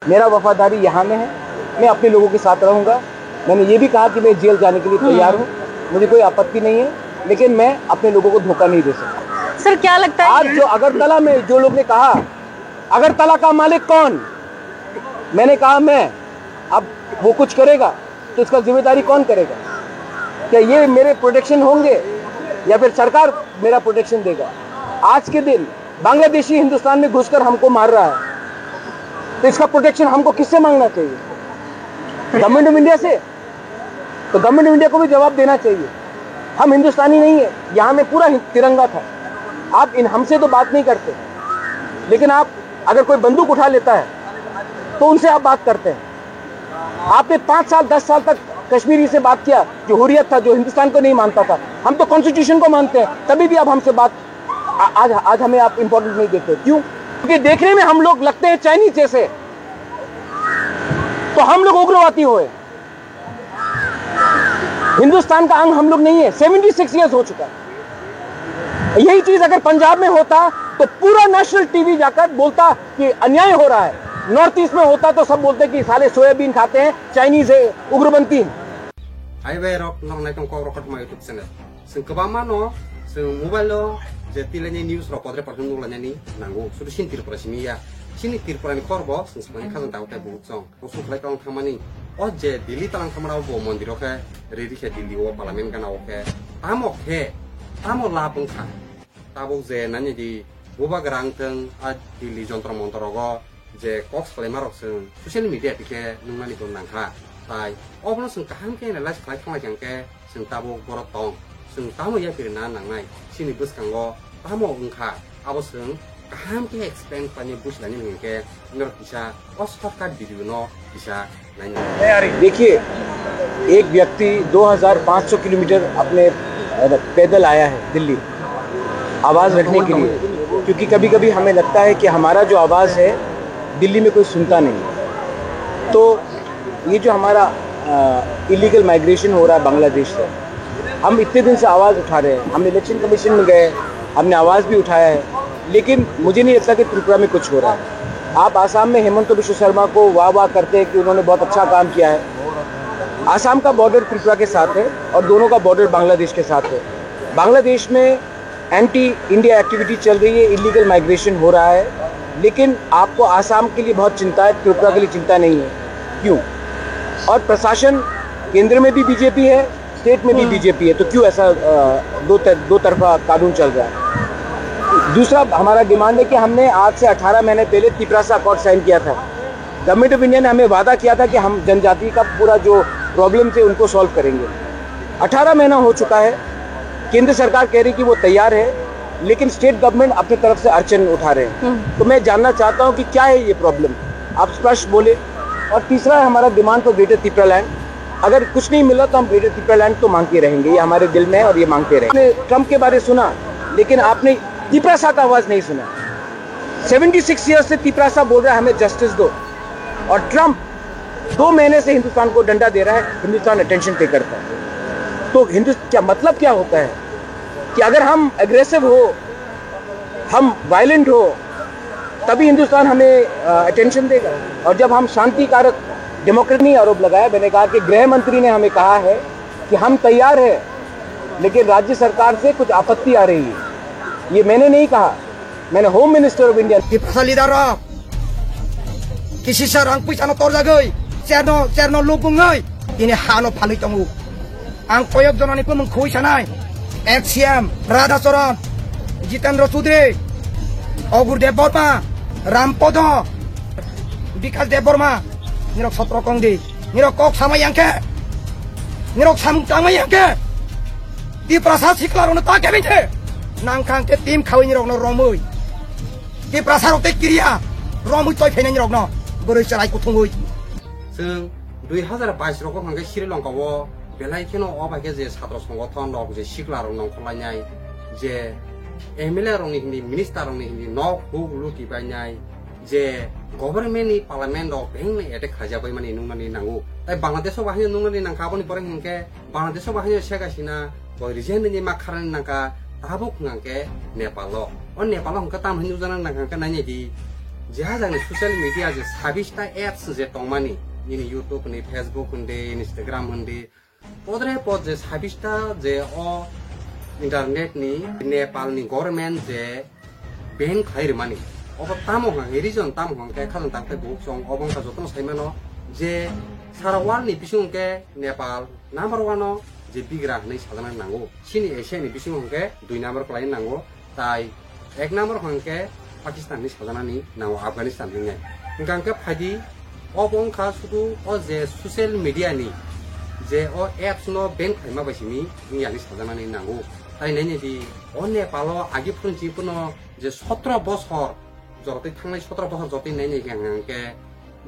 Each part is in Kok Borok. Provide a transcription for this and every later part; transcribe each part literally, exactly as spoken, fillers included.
मेरा वफादारी यहाँ में है, मैं अपने लोगों के साथ रहूंगा। मैंने ये भी कहा कि मैं जेल जाने के लिए तैयार हूँ, मुझे कोई आपत्ति नहीं है, लेकिन मैं अपने लोगों को धोखा नहीं दे सकता। सर, क्या लगता है आज ये जो अगरतला में जो लोग ने कहा, "अगरतला का मालिक कौन?" मैंने कहा, "मैं।" अब वो कुछ करेगा तो इसका जिम्मेदारी कौन करेगा? क्या ये मेरे प्रोटेक्शन होंगे या फिर सरकार मेरा प्रोटेक्शन देगा? आज के दिन बांग्लादेशी हिंदुस्तान में घुसकर हमको मार रहा है, तो इसका प्रोटेक्शन हमको किससे मांगना चाहिए? गवर्नमेंट ऑफ इंडिया से? तो गवर्नमेंट ऑफ इंडिया को भी जवाब देना चाहिए। हम हिंदुस्तानी नहीं है, यहाँ में पूरा हि-, तिरंगा था। आप इन, हमसे तो बात नहीं करते, लेकिन आप अगर कोई बंदूक उठा लेता है तो उनसे आप बात करते हैं। आपने पाँच साल, दस साल तक कश्मीरी से बात किया, जो हुर्रियत था, जो हिंदुस्तान को नहीं मानता था। हम तो कॉन्स्टिट्यूशन को मानते हैं, तभी भी आप हमसे बात, आ-, आज, आज हमें आप इंपॉर्टेंस नहीं देते। क्यों? क्योंकि देखने में हम लोग लगते हैं चाइनीज जैसे, तो हम लोग उग्रवादी हुए। हिंदुस्तान का अंग हम लोग नहीं है। सेवेंटी सिक्स ईयर्स हो चुका है। यही चीज अगर पंजाब में होता तो पूरा नेशनल टीवी जाकर बोलता कि अन्याय हो रहा है। नॉर्थ ईस्ट में होता तो सब बोलते कि साले सोयाबीन खाते हैं, चाइनीज है, उग्रपंथी है। Hai bai rok, norok nai tong kok rok kothoma YouTube channel. Chwng kwbangma no chwng mobile o je tilaini news rok podre podre nuklanani nango. Sudu sin Tripura simi ya. Sini Tripura ni khor bo chwng swkang kha jang dago tei buhuk chong. Bo suk lai tong thangmani. O je Delhi talang thangmani bo mondir o khe ready khe Delhi o parliament gana o khe. Tamo khe, tamo lab wngkha. Tabuk je nani di bubagra wngthwng a Delhi jontro montro rogo je kok salaima rok chwng social media tike nuknani bo nangkha. Tai obono chwng kaham khe analyze khlai thanglaikha hwnkhe chwng tabuk borok tong. Chwng tamo yapirina nangnai, chini bwskango tamo wngkha, abo chwng kaham khe explain khlainai, bujilainani hwnkhe norok kisa o shortcut video no kisa देखिए, एक व्यक्ति दो हज़ार पाँच सौ किलोमीटर अपने, अ, पैदल आया है दिल्ली आवाज़ रखने के लिए, क्योंकि कभी-कभी हमें लगता है कि हमारा जो आवाज़ है, दिल्ली में कोई सुनता नहीं। तो ये जो हमारा, अ, इलीगल माइग्रेशन हो रहा है बांग्लादेश से, हम इतने दिन से आवाज़ उठा रहे हैं, हम इलेक्शन कमीशन में गए, हमने आवाज़ भी उठाया है, लेकिन मुझे नहीं लगता कि त्रिपुरा में कुछ हो रहा है। आप आसाम में हेमंत बिश्व शर्मा को वाह वाह करते हैं कि उन्होंने बहुत अच्छा काम किया है। आसाम का बॉर्डर त्रिपुरा के साथ है और दोनों का बॉर्डर बांग्लादेश के साथ है। बांग्लादेश में एंटी इंडिया एक्टिविटी चल रही है, इलीगल माइग्रेशन हो रहा है, लेकिन आपको आसाम के लिए बहुत चिंता है, त्रिपुरा के लिए चिंता नहीं है। क्यों? और प्रशासन, केंद्र में भी बीजेपी है, स्टेट में भी बीजेपी है, तो क्यों ऐसा, अ, दो तर-, दो तरफा कानून चल रहा है? दूसरा हमारा डिमांड है कि हमने आज से अठारह महीने पहले तिपरासा अकॉर्ड साइन किया था। गवर्नमेंट ऑफ इंडिया ने हमें वादा किया था कि हम जनजाति का पूरा जो प्रॉब्लम थे उनको सॉल्व करेंगे। अठारह महीना हो चुका है, केंद्र सरकार कह रही कि वो तैयार है, लेकिन स्टेट गवर्नमेंट अपनी तरफ से अड़चन उठा रहे हैं। तो मैं जानना चाहता हूँ कि क्या है ये प्रॉब्लम, आप स्पष्ट बोले। और तीसरा है हमारा डिमांड फॉर ग्रेटर तिपरालैंड। अगर कुछ नहीं मिला तो हम ग्रेटर तिपरालैंड तो मांगते रहेंगे, ये हमारे दिल में है और ये मांगते रहेंगे। आपने ट्रंप के बारे सुना, लेकिन आपने तिपरासा का आवाज नहीं सुना। सेवेंटी सिक्स ईयर्स से तिपरासा बोल रहा है हमें जस्टिस दो, और ट्रंप दो महीने से हिंदुस्तान को डंडा दे रहा है, हिंदुस्तान अटेंशन पे करता है। तो हिंदुस्तान क्या मतलब क्या होता है कि अगर हम एग्रेसिव हो, हम वायलेंट हो, तभी हिंदुस्तान हमें अटेंशन देगा। और जब हम शांति कारक डेमोक्रेसी आरोप लगाया, मैंने कहा कि गृह मंत्री ने हमें कहा है कि हम तैयार हैं, लेकिन राज्य सरकार से कुछ आपत्ति आ रही है। ये मैंने नहीं कहा, मैंने home minister of India. Tiprasa leader rok kisisa rang puisa no torjagwi, cherno cherno lubungwi tini ha no phalwi tongo. Ang koyok jonani bumung khoi sanai, X C M Radhacharan, Jitendra Chaudhary, Ogur Debbarma, Rampodo, Bikash Debbarma, nirok sotro kong di, nirok kok samai yang khe, nirok samung tangmai yang khe, Tiprasa sikla rokno ta kebin khe, nang khang khe team khawi nirok no romwi, Tiprasa rok tei kiriya romwi toi phainai nirok no, bwrwi chwrai kuthungwi. Chwng dui hazar bais rogo hwnkhe Sri Lanka o belai kheno o bai khe je satro songothon rok je sikla rok nongkhorlainai, je M L A rok ni hindi, minister rok ni hindi nok huk luti bainai, je government ni parliament rok beng ni attack khaijak bai mani nukmani nango. Tai Bangladesh o bahai nukmani nangkha, aboni pore hwnkhe Bangladesh o bahai Sheikh Hasina bo resign ni ma kharani nangkha, tabuk hwnkhe Nepal o. O Nepal o hwnkhe tam hinwi nukjana nangkha hwnkhe nainai di. Je hajani social media je sabista apps je tongmani, nini YouTube ni, Facebook hindi, Instagram hindi, podre pod je sabista je o internet ni Nepal ni government je ban khlai rwmani. Obo tamo hwnkha, reason tamo hwnkhe khajang takte buhuk song obo wngkha jotono saimano je sara world ni bising hwnkhe Nepal number one o je bigra hinwi sajana nango. Chini Asia ni bising hwnkhe dui number kwlai nango. Tai ek number hwnkhe Pakistan ni sajanani nango, Afghanistan hinwi. Hwnkha hwnkhe phaidi obo wngkha sudu o je social media ni je o apps no ban khlaima bai simi wngya hinwi sajanani nango. Tai nainai di o Nepal o agi phuru chini phuru no je sotro bosor, jorotwi thangnai sotro bosor jorotwi nainai khe hwnkha hwnkhe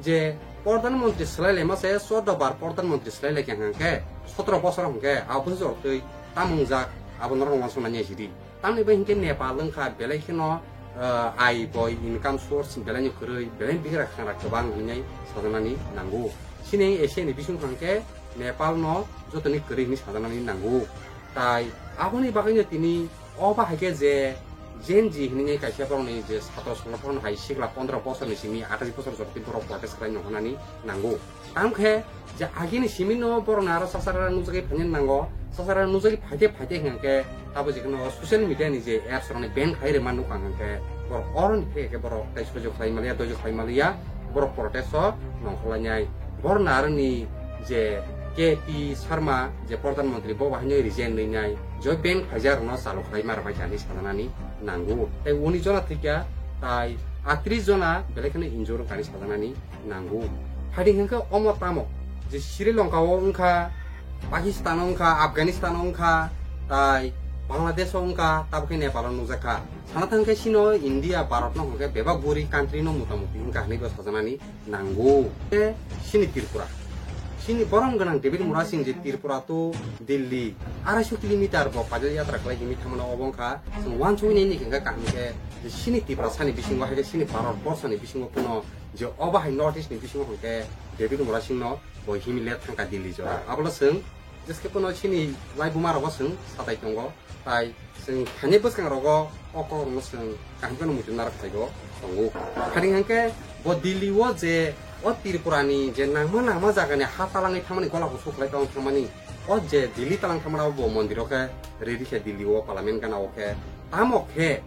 je Pradhan Mantri swlai laima se, chordo bar Pradhan Mantri swlai lai khe hwnkha hwnkhe sotro bosor hwnkhe abo jorotwi tamo wngjak abo norok wansukna nai sidi. Tamni bai hinkhe Nepal wngkha belai kheno, ah, ai boi income source belai no kwrwi, belai bigra khangra kwbang hinwi sajaknani nango. Chini Asia ni bising hwnkhe Nepal no jotoni kwrwi hinwi sajaknani nango. Tai aboni bagwi no tini o ba hai khe je Gen Z hinwi kaisa borokni je satro songgothon hai sikla pondro bosorni simi atais bosor jorotwi borok protest khlai nongkhornani nango. Tamo khe je agini simi no borok no aro sasara nukjagwi phaina nango, sasara nukjagwi phaite phaite hwnkhe abo je kheno social media ni je apps rok ni ban khai rwma nukha hwnkhe borok oro ni khe khe borok tai sojok khai maliya, dojok khai maliya, borok protest o nongkhorlainai. Borok no aro ni je K P Sharma je Pradhan Mantri bo bahai no resign rinai, je ban khaijak rok no chalo khlai ma rwbai kha hinwi sajaknani nango. Tai unis jona thwikha, tai atris jona belai kheno injure wngkha hinwi sajaknani nango. Phaidi hwnkhe omo tamo je Sri Lanka o wngkha, Pakistan o wngkha, Afghanistan o wngkha, tai Bangladesh o wngkha, tabukhe Nepal o nukjakha. Sana thangkhe chino India, Bharat no hwnkhe bebak buri country no mota moti wngkha hinwi bo sajaknani nango. Tei chini Tripura, chini borom gwnang David Murasing je Tripura to Delhi araiso kilometer bo paidal yatra khlai hinwi thangmano obo wngkha. Chwng uansuknai ni hwnkhe kaham khe je chini Tiprasani bisingo hai khe chini Bharat borsoni bisingo phano je obo hai North East ni bisingo hwnkhe David Murasing no bo himwi le thangkha Delhi jora. Abono chwng jeske phano chini laibuma rogo chwng satai tongo. Tai chwng thani bwskangrogo o kokrokno chwng kaham kheno muitu narwk phaibo tongo. Phani hwnkhe bo Delhi o je o Tripura ni je nangma nangma jaga ni ha talangwi thangmani, gola kusu khlai tong thangmani, o je Delhi talang thangmani abo bo mondir o khe ready khe Delhi o parliament gana o khe. Tamo khe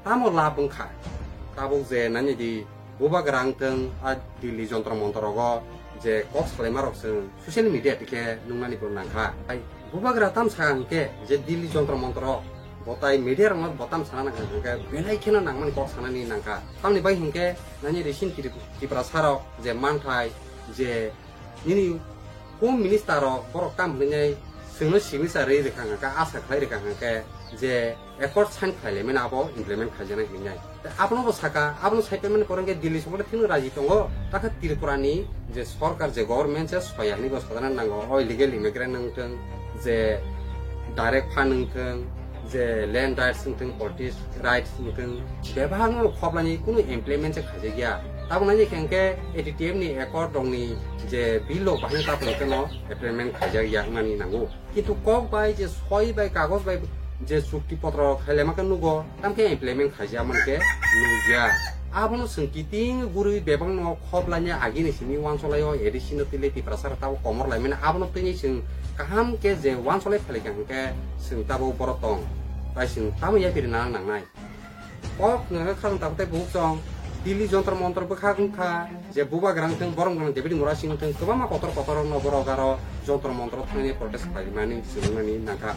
Tamo lab wngkha? Tabuk je nani di bubagra wngthwng, a Delhi jontro montro rogo je kok salaima rok chwng social media twi khe nuknani bo nangkha. Tai bubagra tam sa hwnkhe je Delhi jontro montro bo tai media rokno bo tam sana nangkha hwnkhe belai kheno nangmani kok sanani nangkha. Tamni bai hwnkhe nani di chini Trip-, Tiprasa rok je manthai je nini Home Minister rok borok tam hwnwi chwngno signature rwi rwkha hwnkhe, asa khlai rwkha hwnkhe je accord sign khlai laimani abo implement khaijaknai hinwi. Tei abono bo saka, abono sai paimani pore hwnkhe Delhi sorkar thwino raji tongo, takhe Tripura ni je sorkar, je government se soya hinwi bo sajana nango, o illegal immigrant wngthwng, je direct fund wngthwng, je land rights wngthwng, politics rights wngthwng, bebakno khoplani kunu implement se khaijakya. Tabuk nai khe hwnkhe A T T M ni accord rokni je bill rok bahai tabuk hwnkhe no implement khaijak ya hwnmani nango. Kintu kok bai je soi bai kagoj bai je chukti potro khailema khe nugo, tamkhe implement khaijak mankhe nukya. Abono chwng kiting gurwi bebakno khoplani agini simi uansukhlaio, A D C no twilai Tiprasa rok tabuk komor laimani, abono twini chwng kaham khe je uansukhlai phalikha hwnkhe chwng tabuk borok tong, tai chwng tamo yapiri nang nangnai. Kok hwnkhe khajang tabuk tei buhuk chong, Delhi jontro montro bwkhak wngkha, je bubagra wngthwng, borom gwnang David Murasing wngthwng, kwbangma kotor kotor rokno borok aro jontro montro thangwi protest khlaimani swrwngmani nangkha.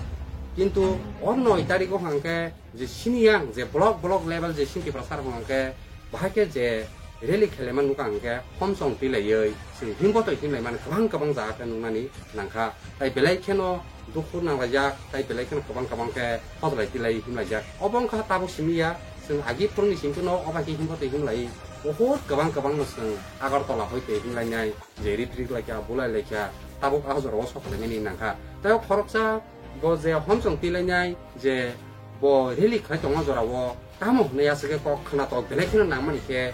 Kintu o noi tariko hwnkhe je sini yang je block block level je sini Tiprasa rok hwnkhe bahai khe je rally khelaima nukha hwnkhe homchong twilaiwi chwng himbo twi himlaimani kwbang kwbang jaga khe nuknani nangkha. Tai belai kheno dukhu nanglaijak, tai belai kheno kwbang kwbang khe hotlai twilai himlaijak. Obo wngkha tabuk simi ya, chwng agi phuruni simi phano obo hai khe himbo twi himlai. Buhut kwbang kwbang no chwng Agartala hoi twi himlainai, je rik rik laikha, bulai laikha, tabuk ah jorao sok laimani nangkha. Tai o khoroksa bo je homchong twi lainai, je bo rally khlai tongma jorao, tamo hwnwi aswk khe kok khwnatok belai kheno nangmani khe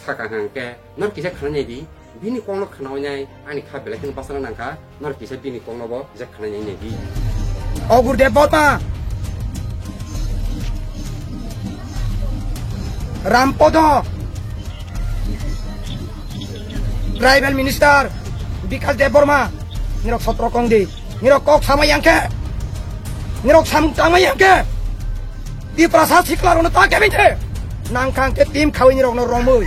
saka hang khe, nor kisa khwnanai di, bini kokno khwnawi nai ani kha belai kheno bachana nangkha, nor kisa bini kokno bo je khwnanai nai di. O Gurudev Botma, Rampodo, Tribal Minister Bikash Debbarma, nirok sotro kong di, nirok kok samai yang khe, nirok samung tangmai yang khe, Tiprasa sikla rokno ta kebin the, nang khang khe team khawi nirokno romwi,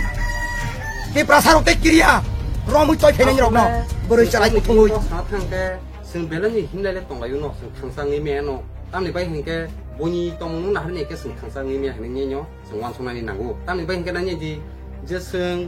Tiprasa rok tei kiriya, romwi choi phainai nirokno, bwrwi chalai kuthungwi. Kok sa thang khe, chwng belai ni himlai le tonglaio no, chwng thangsa wngwi maya no, tamni bai hinkhe buini tongmung no naharni khe chwng thangsa wngwi maya hinwi nai no, chwng uansuknani nango. Tamni bai hinkhe nai di, je chwng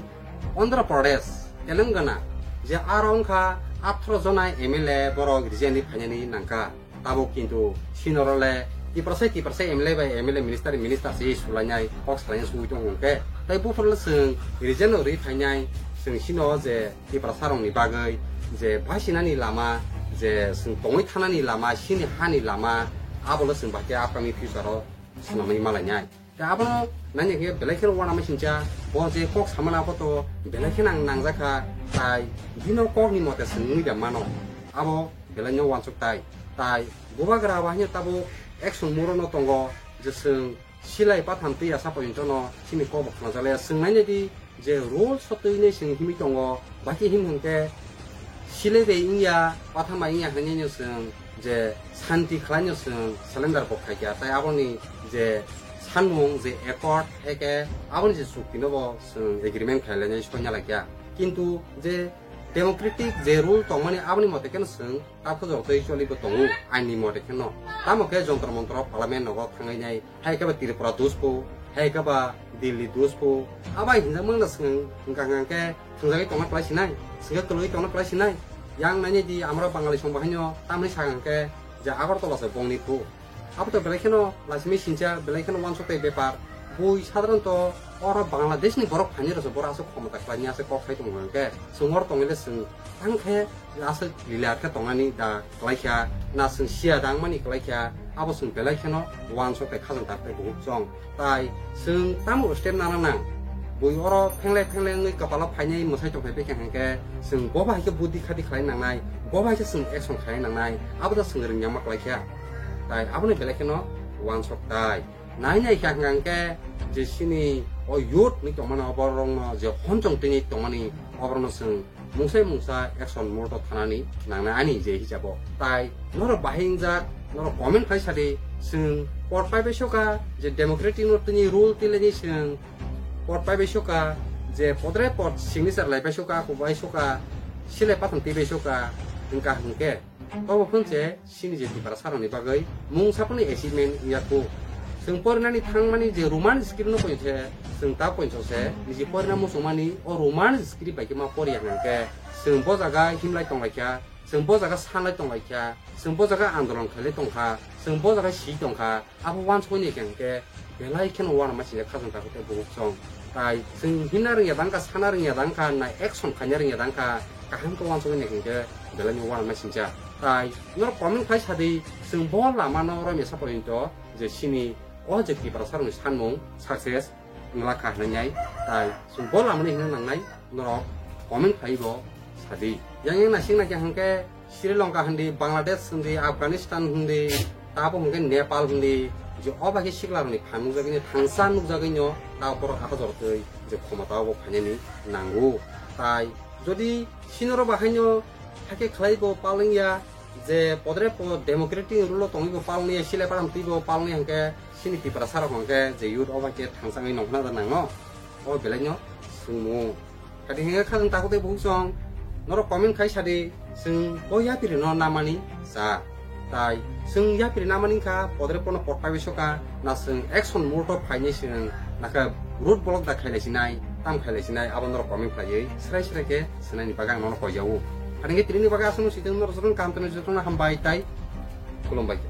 Andhra Pradesh, Telangana, je aro wngkha atharo jona M L A borok rijani phainani nangkha. Tabuk kintu sinorole Tiprasa Tiprasa M L A bai M L A minister minister se sulainai kok salainai sugui tongo hwnkhe. Tai buphurle chwng rijano ri phainai chwng sino je Tiprasa rokni bagwi je basinani lama je chwng tongwi thanani lama sini hani lama abole chwng bahai khe upcoming future o swnamwi malainai. Da abono nani khe belai kheno uanama singcha, bo je kok samana abo to belai kheno ang nangjakha, tai bino kokni mote swngwi da mano, abo belai no uansuk tai. Tai bubagra abo haino tabuk action muro no tongo, je chwng silai patham twi asa pointo no chini kok bo khnajakle swng nai di. Je rules o twi nai chwng himwi tongo, bahai khe him hwnkhe silai bai wngya, pathama wngya hinwi no chwng je santi khlaino chwng surrender bo khaikha, tai aboni je sanmung je accord hai khe aboni je chukti no bo chwng agreement khlailainai soina laikha. Kintu je democratic je rule tongmani aboni mote kheno chwng ta khojor twi choli bo tongo aini mote kheno. Tamo khe jontro montro parliament nogo thangwi nai, hai khe ba Tripura duspo, hai khe ba Delhi duspo. Abai hinjak mangna chwng hwnkha hwnkha khe thwngjagwi tongna kwlai sinai, swngkhe kwlwgwi tongna kwlai sinai. Yang nai di amro Bangali song bahaino tamni sakha hwnkhe je Agartala se bongni phu. Abo to belai kheno lasimai sincha, belai kheno uansuk tei bepar. Bui sadharanto oro Bangladesh ni borok phaini rwsa borok aswk khomota khlaini aswk kok khai tongo hwnkhe chwng oro tongwi le chwng tang khe aswk lila khe tongnani da kwlaikha, na chwng siya da wngmani kwlaikha, abo chwng belai kheno uansuk tei khajang tak tei buhuk chong. Tai chwng tamo step nana nang? Bui oro phengle phengle wngwi kwpalo phainai mwsai tongphai bikha hwnkhe chwng bo bai khe buddhi khati khlai nangnai, bo bai khe chwng action khlai nangnai, abo da chwng rwngya ma kwlaikha. Tai abono belai kheno uansuk tai. Nai nai kha hwnkha hwnkhe je chini o youth ni tongmani oborokno je homchong tini tongmani oborokno chwng mungsa mungsa action murto thanani nangnai ani je hisabo. Tai norok bahai wngjak, norok comment khai sadi, chwng port pai bai soka je democratic no tini rule tileni chwng port pai bai soka je podre pod signature lai bai soka, kubai soka, silai patham twi bai soka, hwnkha hwnkhe. Tobo phunse chini je Tiprasa rokni bagwi mungsa phano achievement wngya kho. Chwng porinani thangmani je Roman script no poinse chwng ta poinso se niji porina muchungmani o Roman script bai khe ma poriya hwnkhe chwng bo jaga himlai tonglaikha, chwng bo jaga sanlai tonglaikha, chwng bo jaga andolon khailai tongkha, chwng bo jaga si tongkha. Abo uansuknai khe hwnkhe belai kheno uanama singcha khajang takhuk tei buhuk song. Tai chwng himna rwngya dangkha, sana rwngya dangkha, na action khaina rwngya dangkha, kaham khe uansuknai khe hwnkhe belai no uanama singcha. Tai norok comment khai sadi, chwng bo lama no romya sa pointo je chini o je Tiprasa rokni sanmung success wngla kha hinwi nai. Tai chwng bo lama no hino nangnai, norok comment khai bo sadi. Yang yang naising naikhe hwnkhe Sri Lanka hindi, Bangladesh hindi, Afghanistan hindi, tabo hwnkhe Nepal hindi, je o bai khe sikla rokni phan nukjagwi, thangsa nukjagwi no, ta borok athajor twi je khomota o bo phainani nango. Tai jodi sinoro bahaino hakhe khlai bo palwngya, je podre po democratic rule o tongwi bo palwngya, silai param twi bo palwngya hwnkhe sini Tiprasa rok hwnkhe je youth o bai khe thangsa wngwi nongkhna da nangno, o belai no swngmung. Kati hingke khajang takhuk tei buhuk song, norok comment khai sadi, chwng bo yapiri no namani cha. Tai chwng yapiri namani kha, podre pono pot paibai soka, na chwng action mode o phaini chwng, nakha road block da khailai sinai, tam khailai sinai, abo norok comment khaiwi, srai srai khe swnai ni bagwi ang nono koijago. Kati hingke tini ni bagwi aswk no sitwng norok jotono kaham tongwi jotono hambai tai khulumbai khe.